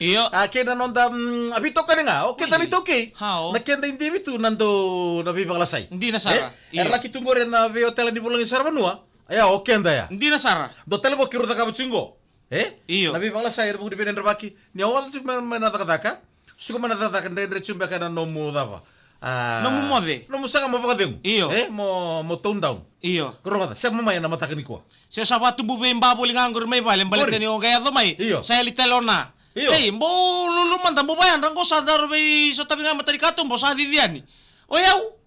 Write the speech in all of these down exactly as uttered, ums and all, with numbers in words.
Io. A, kei na noda, mm, a veitokani ga, o keda ni taukei. Hao. Na keda i divi tu na dau na veivakalasai. Dina sara. E? Io. Era laki tu qori na veiotela ni vulagi sara vanua. Ia, o keda ya. Dina sara. Dua tale qo kei rau cakava tiko qo. E? Io. Na veivakalasai, era vuku ni veidrandravaki. Ni a oca tiko mai, mai na cakacaka. Suka mai na cakacaka, dredre tiko beka na nomu cava. A, nomu moce. Nomu saga mo vakacegu. Io. E? Mo, mo tone down. Io. Rogoca, sema mai ena mataka nikua. Se sa vatubu vei ba voli ga qori mai vale, baleta ni o qai yaco mai. Io. Sa yali tale o na. Io. Ei, bau lulu mada, bau vayadra qo sa daro vei sotavi ga mata ni katuba, sa cici yani. O yau.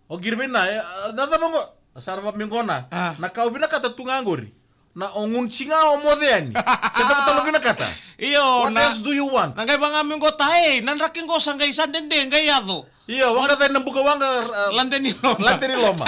O qiri vei na, e, a, na cava qo? Sa ra vamiqona. A. Na ka au vinakata tu ga qori. Na o gunu tiko ga o moce yani. Se cava tale o vinakata? Io, what else do you want? Na qai vaga miqota, ei, na draki qo sa qai sa dede, qai yaco. Io, waqa cai na buka waqa, a, lade ni loma. Lade ni loma.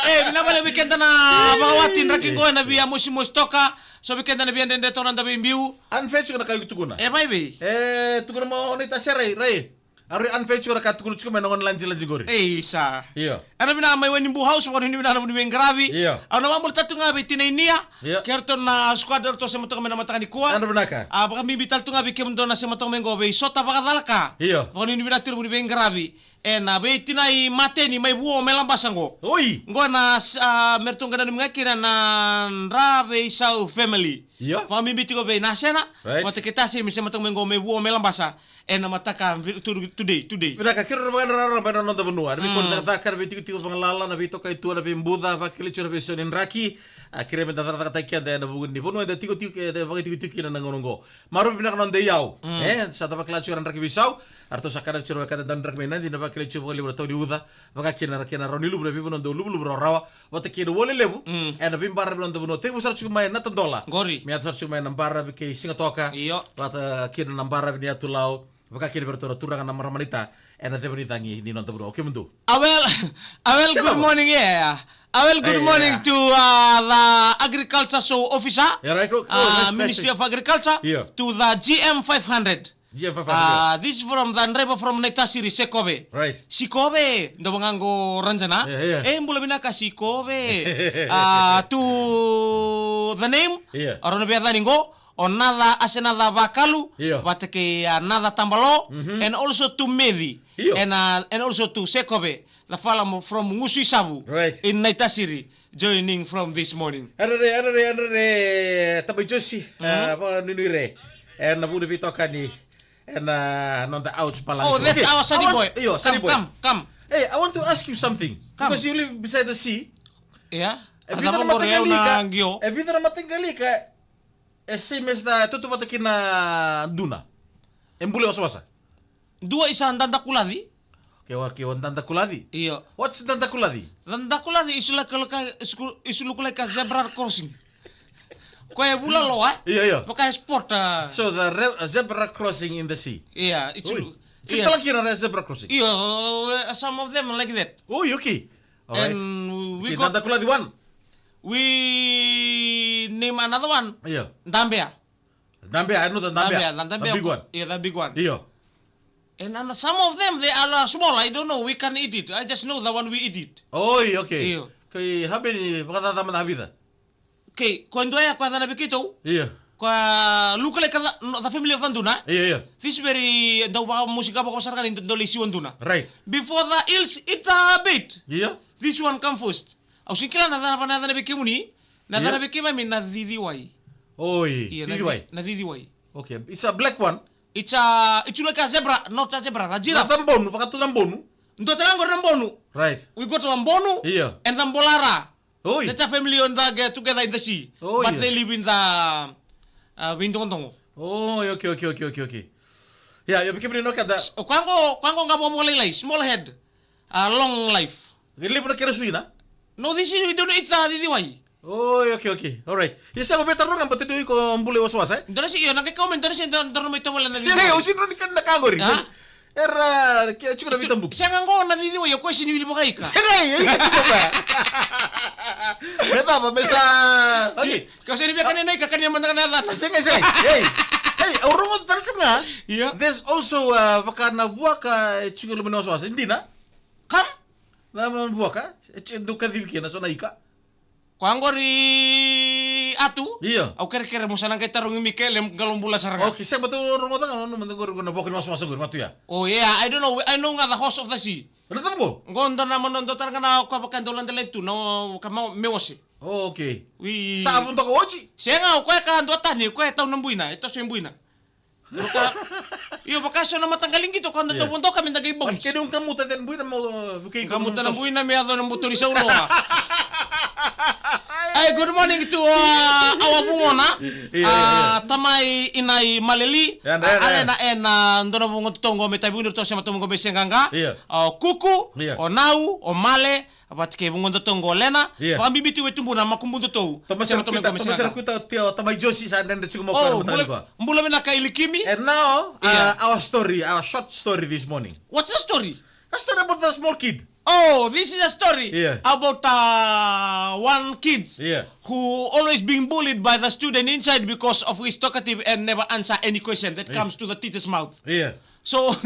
E, vinaka vale vei keda na vakawati, draki qo ena via mosimosi toka. So vei keda na via dredre toka na da veibiu. Unfair tiko na ka iko tukuna. E, vai vei. E, tukuna mo ni ta serai, rai. Ari unfair tiko na ka tukuna tiko mai na gone lajilaji qori. Ei, sa. Io. Ena vinaka mai Wenibu House, vakanuinui vinaka na vuni veiqaravi. Io. Au na vakabula tale tu ga vei Tina Inia. Io. Kei ratou na squad ratou sema toka mai na mataka nikua. Ena vinaka. A, vakabibi tale tu ga vei kemudou na sema toka mai qo vei Sota Vakacalaka. Io. Vakanuinui vinaka tu na vuni veiqaravi. Ena vei Tina i Mateni mai Vuo mai Labasa qo. Oi. Qo na, a, me ratou qai nanumi ga kina na Dra Veisau family. Io. Vakabibi tiko vei Nasena. Right. Vata kei Tasi me sema toka mai qo mai Vuo mai Labasa. Ena mataka vi-, tu-, today, today. Vinaka, kei rau na vakayadrayadra mai na noda vanua. Na veikau ni cakacaka, na veitikotiko vagalala, na veitokai tua, na veibuca, vakilaici na veisau ni draki. A, kei rau me da cakacakataki keda ena vuku ni vanua eda tikotiko, eda vakaitikotiko kina na gauna oqo. Marau vinaka na noda iyau. Mm. E, sa da vakila tiko na draki veisau. Aratou sa kana tiko na wekada dau draki mai Nadi, na vakilaici vakalevu na tau ni uca. Vaka kina na kena rawa ni luvu na veivanua dau luvuluvu rawarawa. Vata kei na Ualelevu. Mm. Ena veibaravi na noda vanua. Tekivu sara tiko mai na Tadola. Qori. Me yaco sara tiko mai na baravi kei Sigatoka. Io. Vata kina na baravi ni Yatu Lau. Vaka kina vei ratou na turaga na marama naita. Ena ceva ni cagi ni noda vanua. O kemudou. A well, a well, good morning, yeah. A well, good morning to, uh, the agriculture show officer, yeah, right. Uh, Ministry of Agriculture, yeah, to the G M five hundred. G M five hundred, yeah. Uh, this is from the driver from Naitasiri, Sekove. Right. Sikove, dou vaqo Ranjana. Yeah, yeah. E, bula vinaka Sikove. Uh, to the name, yeah, o rau na via cani qo, o Naca Asenaca Vakalu, yeah, vata kei, uh, Naca Tabalo, mm-hmm, and also to Meci, yeah, and, uh, and also to Sekove, the fala mo-, from Gusu i Savu, right, in Naitasiri, joining from this morning. Anore, anore, anore, Tabai Josi, mm-hmm, uh, vakanuinui re. Ena vuku ni veitokani. Ena, uh, noda ouch balance. Oh, that's, okay, our Sunny boy. Io, Sunny boy. Come, come, come. Hey, I want to ask you something. Come. Because you live beside the sea. Yeah. E vica na mataqali ika, e vica na mataqali ika e same as the, tautauvata kei na duna. E bula e wasawasa. Dua i sa dadakulaci. Ke wa, ke wa dadakulaci? Io. What's dadakulaci? Dadakulaci is like, like, is, is look like a zebra crossing. Koya e vula loa, e? Io, io. Vaka e sport, a. So the re-, a zebra crossing in the sea. Io, it's, oi, io. Tiko tale kina na zebra crossing? Io, uh, some of them like that. Oi, okay. All right. And we got, dadakulaci one. We name another one. Io. Dabea. Dabea, I know the dabea. Dabea, the dabea. The big one. Yeah, the big one. Io. And, and some of them, they are, uh, small. I don't know. We can eat it. I just know the one we eat it. Oi, okay. Io. Kei, how many, vakacaca mada vica? Okay, ko dua ya, ko yacana vei keitou. Io. Ko, uh, look like the, the family of the duna. Io, io. This very, dau vakamusika vakavasaraka ni dau lai siwa duna. Right. Before the eels eat the bait. Io. This one come first. Au sega ni kila na yacana, na yacana vei kemuni. Na yacana vei keimami na ciciwai. Oi, io, na ciciwai. Ci-, na ciciwai. Okay, it's a black one. It's a, it's like a zebra, not a zebra, the giraffe. Na cabonu, vakatu cabonu. Dua tale qori na bonu. Right. We got the bonu, io, and the bolara. Oi. That's a family on the, get together in the sea. Oi. But they live in the, uh, veidogodogo. Oi, okay, okay, okay, okay, okay. Yeah, io, vei kemuni na keda. O koya qo, koya qo ga vakalailai, small head. A long life. Ke levu na kena sui na? No, this is, we don't eat the ciciwai. Oi, okay, okay. All right. Ia sa ko veta roga, but do iko bula i wasawasa, e? Dona si, io, na qai kau mai, dona si, dona, dona mai tovola na ciciwai. Sega, o si dona ni kana na ka qori. Ha? Era, ke, tiko na veitabui. Sega qo na ciciwai, o koya si ni wili vakaika. Sega, e, e, tiko ba. Me tava, me sa, okay. Kau sega ni via kania na ika, kania mada ga na yacana. Sega, sega. Ei, ei, au rogoca tale tiko ga. Io. There's also, uh, vaka na vuaka, e, tiko loma ni wasawasa, e dina? Kam? Na, na vuaka, e, e dau kacivi kina so na ika. Koya qori, Atu. Io. Au kerekere mo sa na qai tarogi Mikaele, qalo bula sara ga. Okay, sega, matou rogoca ga, nona mada qori, qo na voka ni wasawasa qori, matou ya. Oh, yeah, I don't know, I know ga the horse of the sea. Raica mo. Qo dua na mano dua tale ga na ka vaka dau lade lai tu, na ka me ose. Oh, okay. Wi. Sa vodoka oti? Sega, o koya ka dua tani, o koya e tau na buina, e toso e buina. Vaka, io, vaka so na mataqali qito ka da dau vodoka me da qai bounce. Kena un kamuta tena buina mo vukei. Kamuta na buina me yaco na boto ni sauloa. Hey, good morning to, uh, our vugona. Io, io, io. Uh, tamai inai Maleli. Io, io, io. Alena ena dua na vugo totoqo me tavi undra toso e matavugo me segaga. Io. Uh, Kuku, io, o Nau, o Male, vata kei vugodotou qo Lena. Io. Vakabibi tu e tubuna, makubudotou. Tomasera kuita, tomasera kuita, tio, tamai Josi sa dredre tiko mo. Oh, bula, bula vinaka Ilikimi. And now, uh, our story, our short story this morning. What's the story? A story about the small kid. Oh, this is a story, yeah, about, uh, one kid, yeah, who always being bullied by the student inside because of his talkative and never answer any question that, yeah, comes to the teacher's mouth. Yeah. So,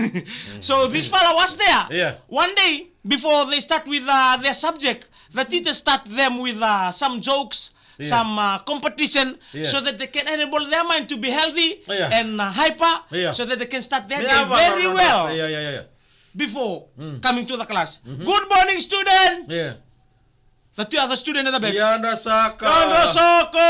so this fella was there. Yeah. One day, before they start with, uh, their subject, the teacher start them with, uh, some jokes, yeah, some, uh, competition, yeah, so that they can enable their mind to be healthy, yeah, and, uh, hyper, yeah, so that they can start their day very well. Yeah, yeah, yeah, yeah. Before, mm, coming to the class. Mm-hmm. Good morning, student. Yeah. The two other student at the back. Yadra saka. Yadra saka.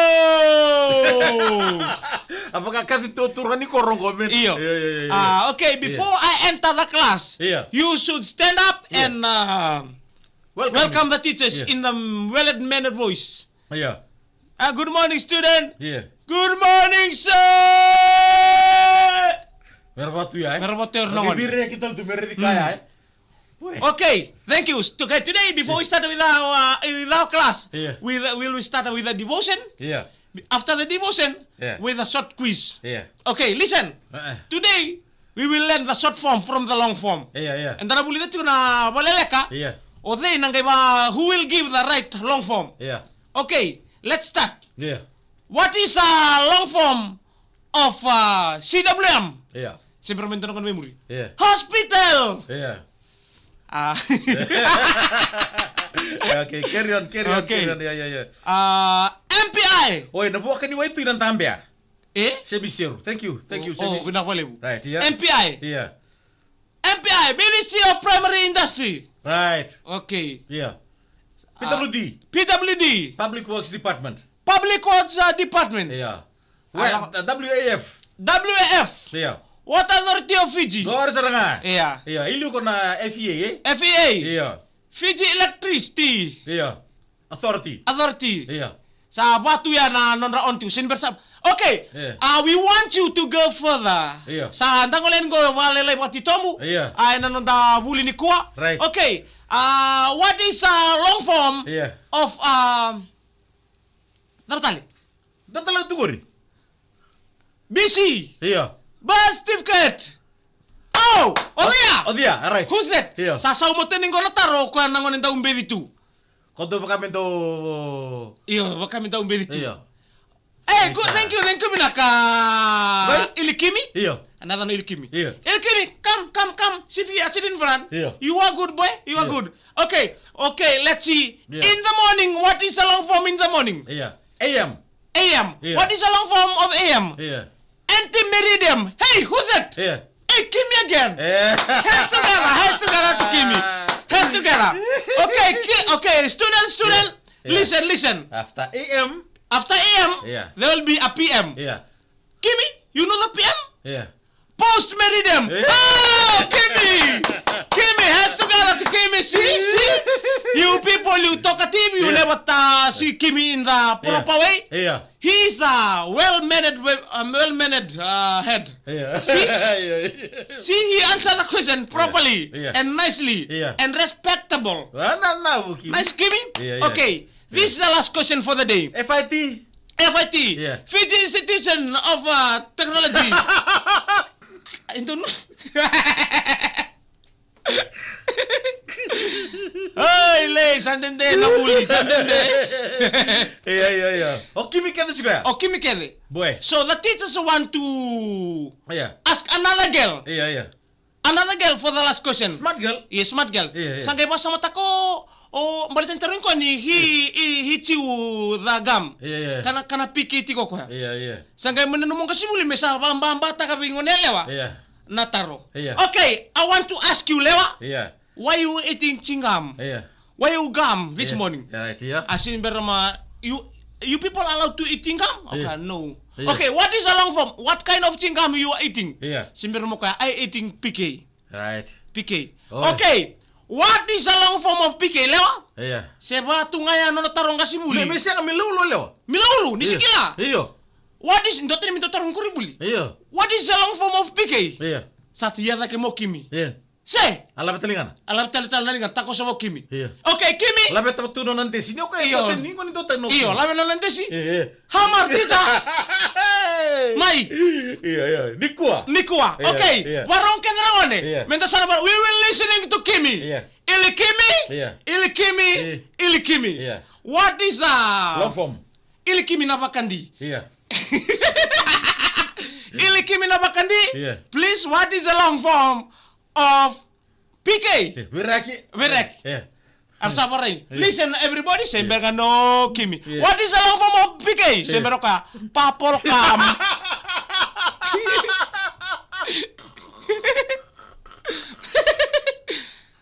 A vakakaci tu turaga ni koro qo, man. Io. Io, io, io, io. Ah, okay, before, io, I enter the class, io, you should stand up, io, and, uh, welcome, welcome the teachers, io, in the well-mannered voice. Io. Ah, good morning, student. Io. Good morning, sir. Mera vatu ya, eh? Mera vatu ya, mera vatu ya. Vire ki talu tu, mera vika ya, eh? Okay, thank you. Okay, today, before we start with our, uh, with our class, yeah, we, we will start with a devotion. Yeah. After the devotion, yeah, with a short quiz. Yeah. Okay, listen. Uh-uh. Today, we will learn the short form from the long form. Yeah, yeah. And then I will let you na valeleka. Yeah. O cei na qai va, who will give the right long form? Yeah. Okay, let's start. Yeah. What is a long form of, uh, C W M? Yeah. Sempera mai dua na gone mai muri. Yeah. Hospital! Yeah. Ah. Yeah, okay, carry on, carry on, okay, carry on. Yeah, yeah, yeah. Uh, M P I. Oi, na vuaka ni waitui na dabea. Eh? Semiseru. Thank you, thank you, oh, Semis. Vinaka vakalevu. Right, yeah. M P I. Yeah. M P I, Ministry of Primary Industry. Right. Okay. Yeah. Uh, P W D. P W D. Public Works Department. Public Works, uh, Department. Yeah. Well, uh, W A F. W A F. Yeah. Water Authority of Fiji. Qori sara ga. Yeah. Yeah. Ili ko na F E A, eh? F E A. Yeah. Fiji Electricity. Yeah. Authority. Authority. Yeah. Sa vatu ya na nodra on tu, senior sub. Okay. Yeah. Uh, we want you to go further. Yeah. Sa da gole qo vakalailai vakatitobu. Yeah. Uh, ena noda vuli nikua. Right. Okay. Uh, what is a long form, yeah, of, um, cava tale? Cava tale tu qori? B C. Io. Birth certificate. Oh, o cei ya? O cei ya, right. Who's that? Io. Sa sauma tani qo na taro, o koya na gone dau beci tu. Ko dau vaka me dau. Io, vaka me dau beci tu. Io. Hey, good, thank you, thank you, vinaka. Right. Ilikimi? Io. Another no Ilikimi. Io. Ilikimi, come, come, come. Sit here, sit in front. Io. You are good boy, you are good. Okay, okay, let's see. Yeah. In the morning, what is the long form in the morning? Yeah. A M. A M. Yeah. What is the long form of A M? Yeah. Antemeridium. Hey, who's that? Yeah. Hey, Kimi again. Yeah. Hands together, hands together to Kimi. Hands together. Okay, ki-, okay, student, student. Yeah. Yeah. Listen, listen. After A M. After A M, yeah, there will be a P M. Yeah. Kimi, you know the P M? Yeah. Post Meridium. Yeah. Oh, Kimi! Kimi, hands together to Kimi. See, see? You people, you talkative, you, yeah, never, uh, see Kimi in the, yeah, proper way. Yeah. He's a well-mannered, we-, um, well-mannered, uh, head. Yeah. See? Yeah, yeah. See, he answered the question, yeah, properly, yeah, and nicely, yeah, and respectable. Nice, Kimi. Yeah, yeah. Okay, yeah, this is the last question for the day. F I T. F I T, yeah. Fiji Institution of, uh, Technology. I don't know. Ai, le, sa dede na vuli, sa dede. Ia, ia, ia. O Kimi kece tiko ya? O Kimi kece. Boy. So the teachers want to, yeah, ask another girl. Ia, ia. Another girl for the last question. Smart girl. Yeah, smart girl. Yeah, yeah. Sa qai vakasamataka o, o, baleta ni tarogi koya ni he, he, he chew the gum. Yeah, yeah. Kana, kana P K tiko koya. Yeah, yeah. Sa qai mai nanuma o qasenivuli me sa vababataka vei gone yalewa. Yeah. Na taro. Yeah. Okay, I want to ask you, Lewa. Yeah. Why you eating chewing gum? Yeah. Why you gum this morning? Yeah, right, yeah. A, se bera mai, you, you people allowed to eat chewing gum? Okay, no. Yeah. Okay, what is the long form? What kind of chewing gum you are eating? Yeah. Se bera mai o koya, I eating P K. Right. P K. Oh. Okay, what is the long form of P K, Lewa? Yeah. Se vaka tu ga ya nona taro o qasenivuli. Me, me sega, me laulau, Lewa. Me laulau, ni se kila. Io. What is, dua tani me dua taro o qasenivuli. Io. What is the long form of P K? Io. Sa tu ya cake mai o Kimi. Io. Se. A laveta na ligana. A laveta tale na ligana, takoso vei Kimi. Io. Okay, Kimi. Laveta vata tu nona desi. Ni o koya, io, ni qo ni dua tani o Kimi. Io, laveta nona desi. Io, io. Hammer, teacher. Mai. Io, io. Nikua. Nikua. Io, okay. Io. Vakarorogo kece na gone. Io. Meda sa na vara. We will listening to Kimi. Io. Ili Kimi. Io. Ili Kimi. Io. Ili Kimi. Io. What is a long form? Ili Kimi na vakadi. Io. Ili Kimi na vakadi. Io. Please, what is the long form of P K? Io. Viraki. Viraki. Io. Ar sa varai. Io. Listen, everybody, se bera ga o Kimi. Io. What is the long form of P K? Se bera o koya, purple cum.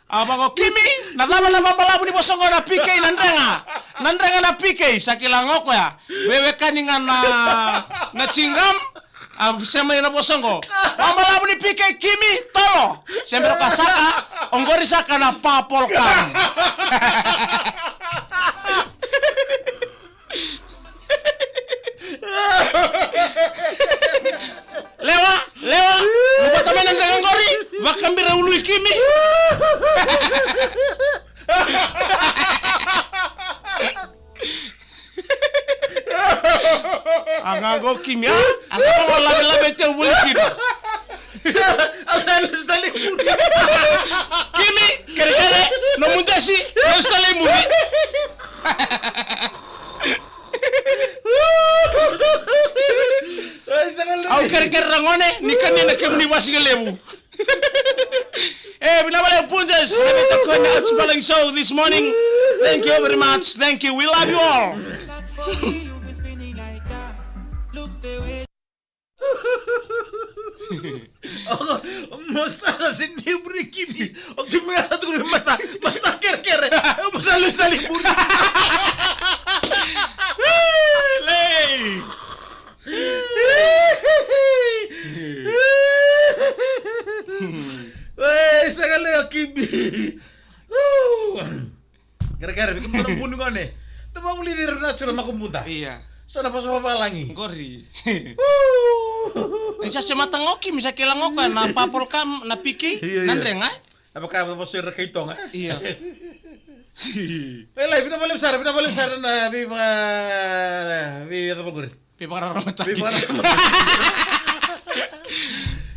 A vaka o Kimi, na cava na vabalavu ni vosa qo na P K, na drega. Na drega na P K, sa kila ga o koya. Veiwekani ga na, na chewing gum, a sema na vosa qo. Vabalavu ni P K, Kimi, tolo. Se bera o koya saka, oqori saka na purple cum. Lewa, Lewa, luvata mai na drega qori, vakabira ulu i Kimi. A ga qo Kimi, a? A ga qo lavelave tiko voli Kimi. Sa, au sa lesu tale i muri. Kimi, kerekere, nomu desi, lesu tale i muri. Au kerekere ragone, ni kania na kemuni vasigalevu. E, vinaka vakalevu Punjas, na veitokoni Ouch Palagi Show this morning. Thank you very much. Thank you. We love you all. Masta sa sini buri Kimi. O Kimi a tu kuri masta, masta kerekere. Masta lu sali buri. Lei. Wei, sega lei o Kimi. Kerekere, vei kemuni na vuni gone. Tavavuli ni rau na tura makubuda. Ia. So na vosa vavalagi. Qori. Ni sa semata ga o Kimi, sa kila ga o koya na purple cum, na P K, ia, na drega. A vaka vosa ira kai Toga. Ia. E lai, vinaka vakalevu sara, vinaka vakalevu sara na veiva, veiva qori. Veivakararamataki. Veivakararamataki.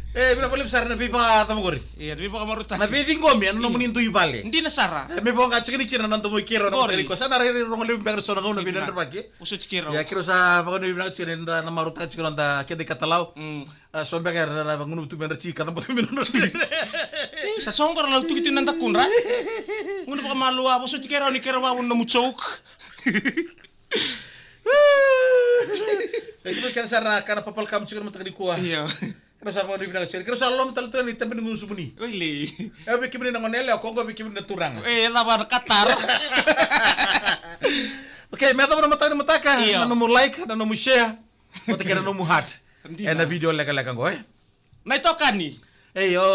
E, vinaka vakalevu sara na veivakacava qori. Ia, na veivakamaruataki. Na veiciqomi ena nomuni dui vale. Dina sara. E, me voqa tiko ni kina na domo i keirau na matani koya. Sa na rairai rogo levu beka na so na gauna veinadravaki. Vosoti keirau. Ia, keirau sa vakanuinui vinaka tiko ni da na marautaka tiko na da keda i katalau. A, so beka era na gunu tu me dra tiko na batu me na. Sa so qora lau tuki tu na dakudra. Gunu vakamalua, vosoti keirau ni keirau vavuna nomu joke. E kilo kece sara na kana papal kam tiko na mataka nikua. Ia. Kena sa vakanuinui vinaka tiko. Kena sa loloma tale tu ni tabe ni gusumuni. Oilei. E vei kemuni na gone yalewa, ko qo vei kemuni na turaga. E, cava na katara. Okay, me yacova na mataka ni mataka, ia, na nomu like, na nomu share. Vata kei na nomu heart. Dina. Ena video lekaleka qo, e. Na itokani. Ei, o.